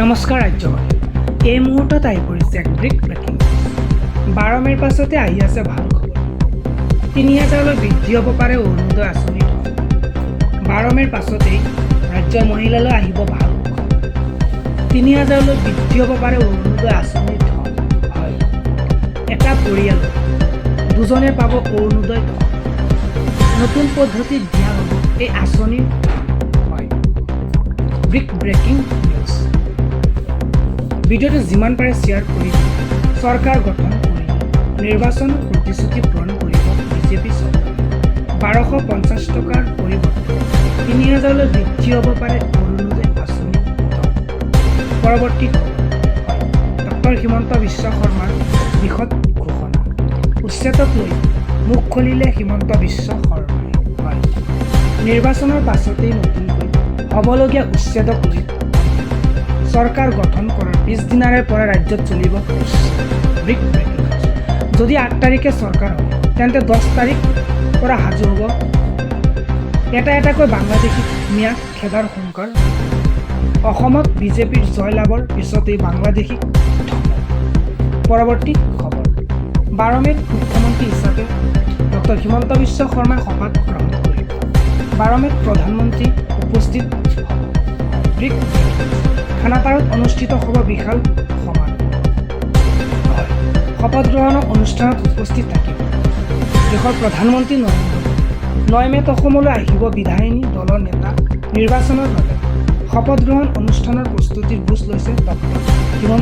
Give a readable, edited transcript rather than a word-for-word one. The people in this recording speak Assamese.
নমস্কাৰ ৰাজ্যবাসী, এই মুহূৰ্তত আহি পৰিছে এক বিগ ব্ৰেকিং নিউজ। 12 মে'ৰ পাছতে আহি আছে ভাল খবৰ। 3000লৈ বৃদ্ধি হ'ব পাৰে অৰুণোদয় আঁচনিৰ ধন। 12 মে'ৰ পাছতেই ৰাজ্যৰ মহিলালৈ আহিব ভাল খবৰ। 3000লৈ বৃদ্ধি হ'ব পাৰে অৰুণোদয় আঁচনিৰ ধন। হয়, এটা পৰিয়ালত দুজনে পাব অৰুণোদয় ধন। নতুন পদ্ধতিত দিয়া হ'ব এই আঁচনিৰ ধন। হয়, বিগ ব্ৰেকিং নিউজ। ভিডিঅ'টো যিমান পাৰে শ্বেয়াৰ কৰি দিব। চৰকাৰ গঠন কৰি নিৰ্বাচন প্ৰতিশ্ৰুতি পূৰণ কৰিব বিজেপি চৰকাৰে। 1250 টকাৰ পৰিৱৰ্তে 3000লৈ বৃদ্ধি হ'ব পাৰে অৰুণোদয় আঁচনিৰ ধন। পৰৱৰ্তী খবৰ। হয়, ডক্টৰ হিমন্ত বিশ্ব শৰ্মাৰ বিশদ ঘোষণা। উচ্ছেদক লৈ মুখ খুলিলে হিমন্ত বিশ্ব শৰ্মাই। হয়, নিৰ্বাচনৰ পাছতেই নতুনকৈ হ'বলগীয়া উচ্ছেদক লৈ চৰকাৰ গঠন কৰাৰ পিছদিনাৰে পৰা ৰাজ্যত চলিব বিগ ব্ৰেকিং। যদি 8 তাৰিখে চৰকাৰ হয়, তেন্তে 10 তাৰিখ পৰা সাজু হ'ব এটা এটাকৈ বাংলাদেশী মিয়া খেদাৰ হুংকাৰ। অসমত বিজেপিৰ জয়লাভৰ পিছতেই বাংলাদেশীক ধমক। পৰৱৰ্তী খবৰ। 12 মে'ত মুখ্যমন্ত্ৰী হিচাপে ডক্টৰ হিমন্ত বিশ্ব শৰ্মাই শপত গ্ৰহণ কৰিব। 12 মে'ত প্ৰধানমন্ত্ৰী উপস্থিত হ'ব। বিগ খানাপাৰাত অনুষ্ঠিত হ'ব বিশাল সমাৰোহ। হয়, শপত গ্ৰহণৰ অনুষ্ঠানত উপস্থিত থাকিব দেশৰ প্ৰধানমন্ত্ৰী নৰেন্দ্ৰ মোদী। 9 মে'ত অসমলৈ আহিব বিধায়িনী দলৰ নেতা। নিৰ্বাচনৰ বাবে শপত গ্ৰহণ অনুষ্ঠানৰ প্ৰস্তুতিৰ বুজ লৈছে ডক্টৰ হিমন্ত